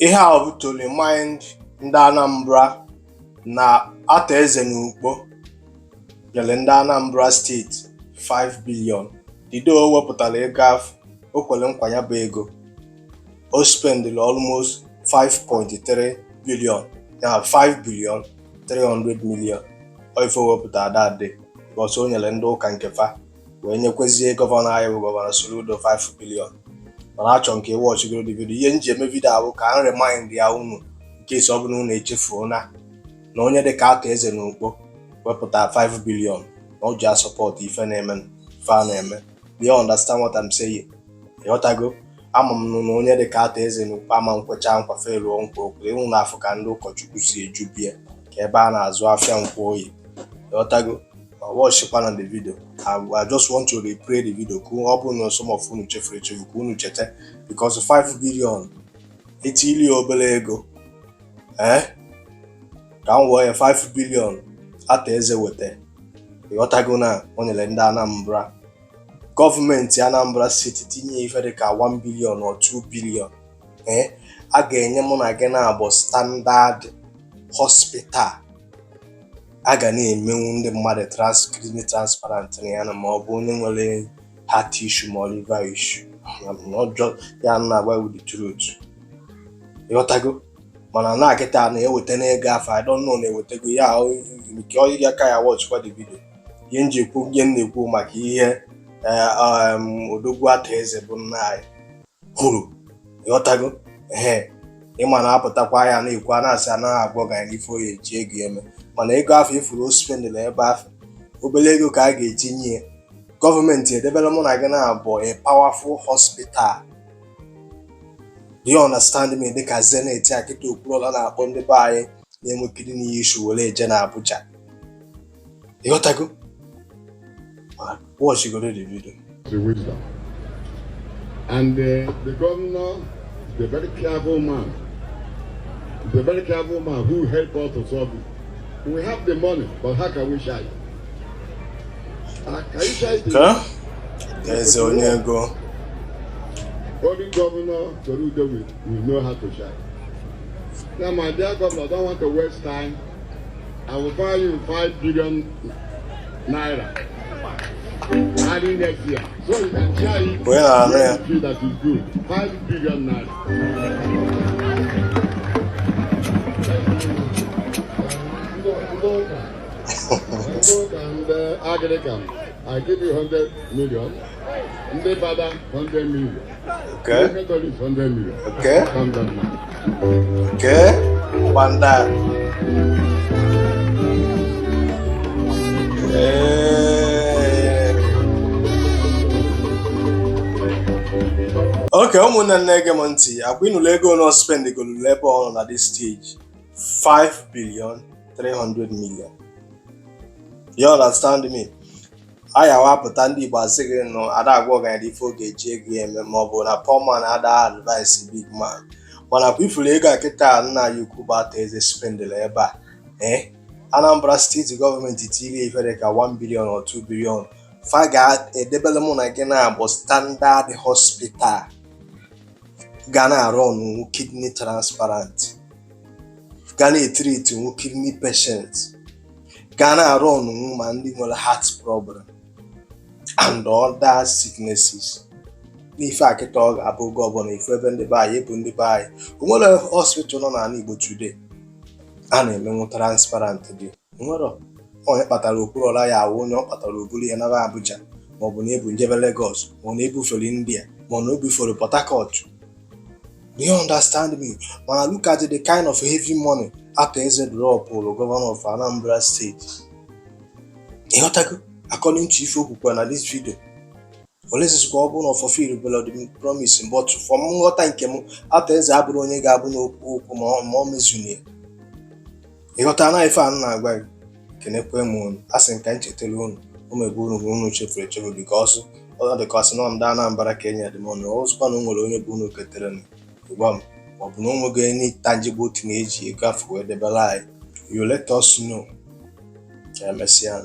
Ihe a bụ to remind ndị Anambra na Arthur Eze n'Ukpo nyere ndị Anambra Steeti 5 billion. The day o wepụtara ego ahụ, o kwere nkwa ya bụ ego. O spendịrị almost 5.3 billion, ya 5 billion 300 million. Ọ ife o wepụtara that day because o nyere ndị ụka nke fa wee nyekwezie gọvanọ anyị bụ Gọvanọ Soludo 5 billion. Mana achọrọ m ka ị watchigoro the video. Ihe m ji eme video ahụ ka m remind ya unu nke isi ọ bụla unu echefuona na onye dịka Arthur Eze n'Ukpo wepụta 5 billion na o ji asupport ife na-eme, ife a na-eme. Do you understand what I'm saying? Ịghọtago? Ama m na onye dịka Arthur Eze n'Ukpo ama nkwecha nkwa feluo nkwa okwu ịhụ na afọ ka ndị ụkọchukwu si eju bie ka ebe a na-azụ afịa Nkwọ Oye. Ịghọtago? Ma watchkwa na the video. I just want to replay the video ka ọ bụrụ na some of unu chefuru echefu ka unu cheta, because 5 billion etili ya obere ego ee ka m wee ya 5 billion Arthur Eze weta. Ịghọtago na o nyere ndị Anambra, gọọmenti Anambra Steeti tinye ife dịka 1 billion or 2 billion, ee, a ga-enye mụ na gị na-abụ standard hospital a ga na-emenwu ndị mmadụ kidney transplant na ya, na ma ọ bụ onye nwere heart issue ma ọ liver issue. Not just ya na-agwa with the truth. Ịghọtago? Mana na kịta na-eweta n'ego afọ, I don't know, na-ewetego ya nke ọ ya ka ya. Watchkwa the video. Ihe m ji ekwu, ihe m na-ekwu maka ihe odogwu Arthur Eze bụ nna anyị kwuru. Ịghọtago? Ehe, ịma na-apụtakwa ya na-ekwu, a na-asị anaghị agwọ gị n'ife oyi eji ego eme, mana ego afọ ifuru o spendịrị ebe afọ, obere ego ka a ga-etinye ya, gọọmenti edebere mụ na gị na-abụ a powerful hospital. Do you understand me? Dịka Zenith a kịta Okwuluọla na-akpọ ndị be anyị na-enwe kidney issue were eje na Abuja. Ịghọtago? Watch goro the video. The wisdom. And the governor is a very careful man. He's a very careful man who helped us to solve it. We have the money, but how can we share it? Can you share it? Ka eze onye ego. Only Governor Soludo will know how to share it. Now, my dear governor, I don't want to waste time. I will buy you ₦5 billion early next year. So you can share it. Onye na-anụ ya? When you feel that is good. ₦5 billion. Ndị ụka, ndị Anglican, I give you 100 million. Ndị Fada, 100 million. Ndị Methodist, 100 million. 100 million. Okay. Gbanda. Ee. Okay, ụmụnne na-ege m ntị, akwa ịnụlụ ego nọ spend golulu ebe ọ nọ na this stage, 5 billion 300 million. You understand me? Ayawa apụta, ndị Igbo asị gị nụ ada agwa ọgaranya ife ọ ga-eji ego ya eme, ma ọ bụ na poor man ada advice big man. Mana kwa ifuru ego a kịta nna anyị ukwu bụ Arthur Eze spendịrị ebe a, ee, Anambra Steeti gọọmenti tiri ife dị ka 1 billion or 2 billion, fa ga-edebere mụ na gị na-abụ standard hospital ga na-arụ ọnụ kidney transplant, ga na-etreat nwu kidney patient, ga na-arụ ọnụnwụ ma ndị nwere heart problem and other sicknesses. N'ife a kịta ọ ga-abụ oge ọbụla ifu ebe ndị be anyị ebu ndị be anyị. O nwere hospital nọ n'ala Igbo today a na-emenwu transplant dị? Nwere onye kpatara Okwuluọla ya awụ onye ọ kpatara oburu ya naba Abuja, maọbụ na ebu njebe Lagos, ma ọ na ebufere India, ma ọ na ebufere Port Harcourt. Do you understand me? Mana look at the kind of heavy money Arthur Eze dropụrụ governor of Anambra State. Ịghọtago? According to ife okwukwe na this video, olezizikwa ọ bụrụ na ọ fulfill the promise, but from nghọta nke m, Arthur Eze abụrụ onye ga-abụ n'okwu okwu ma ọ mezuru ya. Ịghọta na ife a m na-agwa gị? Kenekwe m unu, a sị m ka m chetara unu ụmụ unu bụ unu chefuru echefu, because ọ dị ka ọ sị nọ ndị Anambra ka enye dị m ọnụ ọzọkwa na o nwere onye bụ unu ketere nụ gwa m, ma ọ bụ na o nweghị any tangible thing eji ego afọ wee debere anyị. You let us know. Ka emesịa.